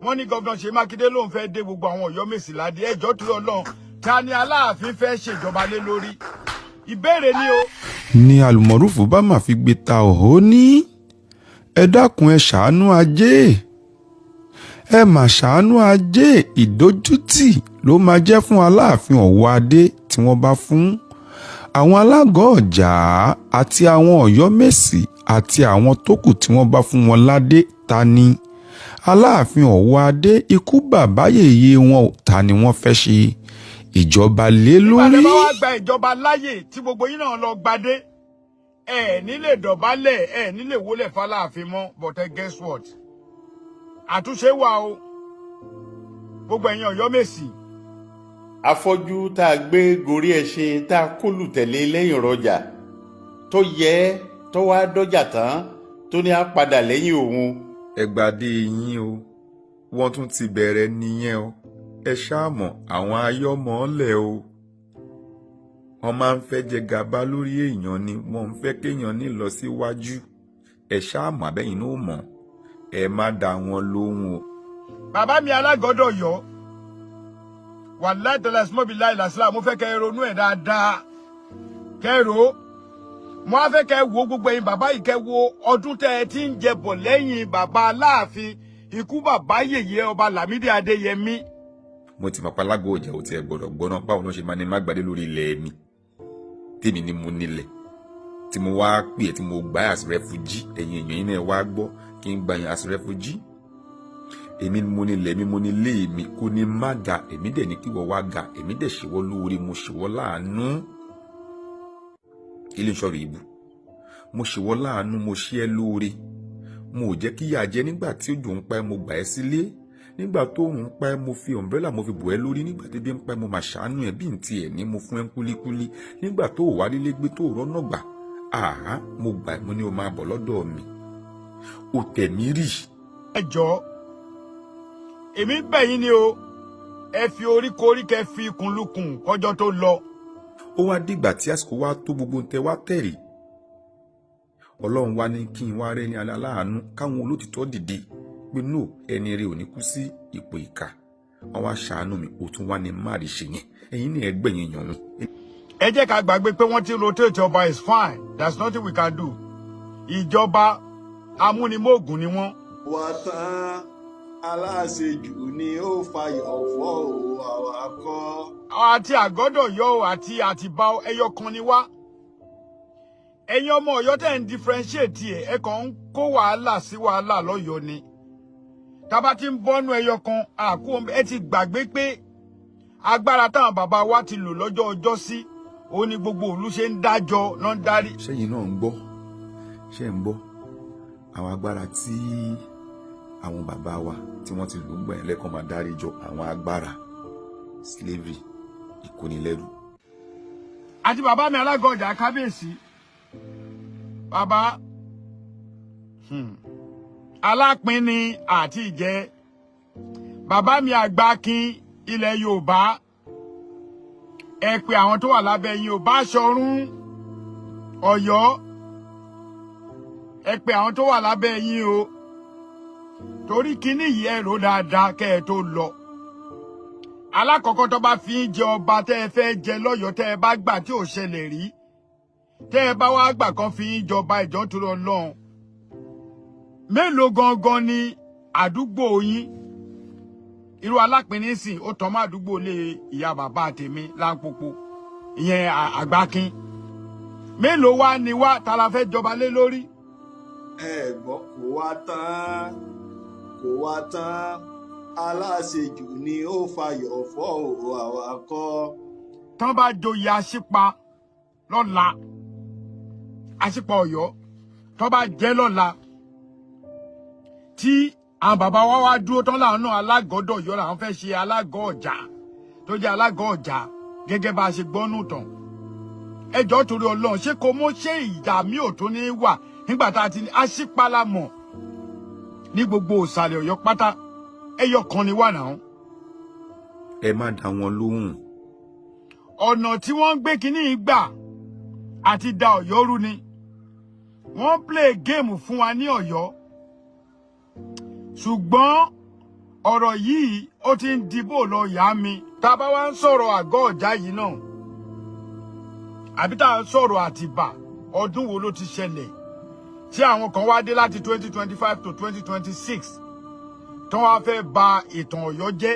Wọ́n ní Governor Ṣèyí Mákindé lòun fẹ́ dé gbogbo àwọn Ọ̀yọ́mèsì ládé. Ẹjọ́ tó Ọlọ́run, ta ni Aláàfin fẹ́ ṣèjọba lé lórí? Ìbéèrè ni o. Ní Almoruf bá má fi gbé ta òhó ní, ẹ dákun, ẹ ṣàánú ajé, ẹ mà ṣàánú ajé. Ìdójútì ló máa jẹ́ fún Aláàfin Ọ̀wọ́adé tí wọ́n bá fún àwọn alágọ̀ ọ̀jà àti àwọn Ọ̀yọ́mèsì àti àwọn tó kù tí wọ́n bá fún wọn ládé. Ta ni Aláàfin Ọ̀wọ́adé, ikú bàbá yèyé wọn, ta ni wọ́n fẹ́ ṣe ìjọba lé Nígbà lórí? tẹ́ bá wá gba ìjọba láàyè tí gbogbo yín náà lọ gbadé, ẹ ní lè dọ̀bálẹ̀, ẹ ní lè wólẹ̀ fáláàfin mọ́. But guess what? Àtúnṣe wà o, gbogbo ẹ̀yin Ọ̀yọ́mèsì. Afọ́jú tá a gbé gorí ẹṣin, tá a kólù tẹ̀lé lẹ́yìn rọjà tó yẹ, tó wá dọ́jà tán, tó ní á padà lẹ́yìn òun. Ẹ gbàdé yín o, wọ́n tún ti bẹ̀rẹ̀ nìyẹn o. Ẹ ṣáà mọ̀ àwọn ayọ́mọ́lẹ̀ o, wọ́n máa ń fẹ́ jẹ gàba lórí èèyàn ni. Wọ́n ń fẹ́ kéèyàn ní lọ síwájú. Ẹ ṣáà mọ̀, abẹ́yìn náà mọ̀. Ẹ má dá wọn lóhùn o. Bàbá mi alágọ́dọ̀ yọ, wàláì tẹ́lẹ̀ smobi láì làṣìlá, mo fẹ́ kẹ́ ẹ ronú ẹ̀ dáadáa, kẹ́ ẹ rò ó. Mo á fẹ́ kẹ́ ẹ wo gbogbo ẹ̀yin bàbá yìí, kẹ́ ẹ wo ọdún tẹ́ ẹ ti ń jẹ bọ̀ lẹ́yìn bàbá Aláàfin, ikú bàbá yèyé, Ọba Lámídì Adéyẹmí. Mo ti mọ̀ pé alágọ̀ ọjà ò tiẹ̀ gbọ́dọ̀ gbọ́ná. Báwo ló ṣe máa ní má gbadé lórí ilẹ̀ mi, tèmi ni mo nílẹ̀, tí mo wá pè é, tí mo gbà as refugee? Ẹ̀yin èèyàn yín náà wá gbọ́ kí n gbà yín as refugee. Èmi ni mo nílẹ̀ mi, mo nílé mi, kò ní má ga. Èmi dẹ̀ ní kí wọ́n wá ga. Èmi dẹ̀ ṣèwọ́ lóore, mo ṣèwọ́ láàánú. Ilé ìṣọ́rọ̀ ìbú, mo ṣèwọ́ láàánú, mo ṣe ẹ́ lóore, mo ò jẹ́ kíyà jẹ. Nígbà tí òjò ń pa ẹ́, mo gbà ẹ́ sílé. Nígbà tó ń pa ẹ́, mo fi umbrella, mo fi bò ẹ́ lórí. Nígbà tí ebi ń pa ẹ́, mo mà ṣàánú ẹ́. Bí n tiẹ̀ ní, mo fún ẹ́ ń kúlíkúlí. Nígbà tó wà lílé gbé, tó rọ́nà gbà àhá, mo gbà ẹ́, mo ní o máa bọ̀ lọ́dọ̀ mi. O tẹ̀ mí rì. Ẹ jọ̀ọ́, èmi bẹ̀ yín ni o, ẹ fi orí korí, kẹ́ fi ikùn lukùn kọjọ́ tó lọ. Ó wá dìgbà tí àsìkò wá tó, gbogbo ń tẹ wá tẹ̀rì, Ọlọ́run wá ní kí n wá rẹ́ ní aláàánú, káwọn olótìtọ́ dìde pé no, ẹni rẹ ò ní kú sí ipò ìkà. Wọ́n wá ṣàánú mi, ó tún wá ní má rí ṣe yẹn. Ẹ̀yin ní ẹgbẹ́ yẹn yàn wọn. Ẹ jẹ́ ká gbàgbé pé wọ́n ti rotate ọba. Is fine, there's nothing we can do. Ìjọba amúnimóògùn ni wọ́n. Wá tán, aláṣejù ni ó fàyọ̀ fọ́ ò, àwa kọ́. Àti àgọ́dọ̀ yọ ọ́ àti Àtìbá, ẹyọ kan ni wá. Ẹ̀yin ọmọ Ọ̀yọ́ tẹ̀ ń differentiate ẹ̀, ẹ kàn ń kó wàhálà sí wàhálà lọ́yọ̀ọ́ ni. Tábà ti ń bọ́nú ẹyọ kan àkó, ẹ ti gbàgbé pé agbára táwọn bàbá wa ti lò lọ́jọ́ ọjọ́ sí, òun ni gbogbo òlu ṣe ń dájọ́ náà ń darí. Ṣẹ́yìn náà ń gbọ́? Ṣé ń gbọ́ àwọn agbára tí àwọn bàbá wa tí wọ́n ti lò gbọ̀n lẹ́kọ̀ọ́ máa dárí jọ, àwọn agbára slavery, ìkónilẹ́rú? Àti bàbá mi alága ọjà, kábíyèsí, bàbá alápínní àti ìjẹ bàbá mi àgbákin ilẹ̀ Yorùbá, ẹ pé àwọn tó wà lábẹ́ yín ò bá ṣọrún Ọ̀yọ́, ẹ pé àwọn tó wà lábẹ́ yín o, torí kíní yìí, ẹ rò dáadáa kẹ́ ẹ tó lọ. Alákọ̀ọ́kọ́, tó bá fi ń jẹ ọba tẹ́ ẹ fẹ́ jẹ lọ́yọ̀ọ́, tẹ́ ẹ bá gbà tí ò ṣẹlẹ̀ rí, tẹ́ ẹ bá wá gbà kan fi ń jọba ìjọ tó lọ lọ́hùn, mélòó gangan ni àdúgbò yín? Irú Alápínní sìn, ó tọ́ mọ́ àdúgbò lé ìyá bàbá tèmi láńpòpò, ìyẹn Àgbákin. Mélòó wá ni wá ta la fẹ́ jọba lé lórí? Ẹ gbọ́, kò wá tán, kò wá tán, aláṣejù ni ó fàyọ̀ fọ́ ò, àwa kọ́. Tán bá joyè Aṣípa lọ́la, Aṣípa Ọ̀yọ́, tán bá jẹ́ lọ́la, tí àwọn bàbá wa wá dúró tán, láwọn náà alágọ́dọ̀ Ọ̀yọ́ làwọn fẹ́ ṣe alágọ́ ọjà, tó jẹ́ alágọ́ ọjà gẹ́gẹ́ bá a ṣe gbọ́nù tán. Ẹjọ́, torí Ọlọ́run, ṣé kò mọ̀ ṣé ìjà mi ò tún ní wà nígbà tá a ti ní Aṣípa la mọ̀ ní gbogbo ìsàlẹ̀ Ọ̀yọ́ pátá? Ẹyọ kan ni wà náà. Ẹ má dá wọn lóhùn. Ọ̀nà tí wọ́n ń gbé kínní yìí gbà àti da Ọ̀yọ́ rú ni. Wọ́n play game fún wa ní Ọ̀yọ́, ṣùgbọ́n Ọ̀rọ̀ yìí, ó ti ń dìbò lọ yá mi. Tá a bá wá ń sọ̀rọ̀ àgọ́ ọ̀já yìí náà, àbí tá a ń sọ̀rọ̀ Àtìbà, ọdún wo ló ti ṣẹlẹ̀ tí àwọn kan wá dé láti 2025 to 2026 tí wọ́n wá fẹ́ ba ìtàn Ọ̀yọ́ jẹ́?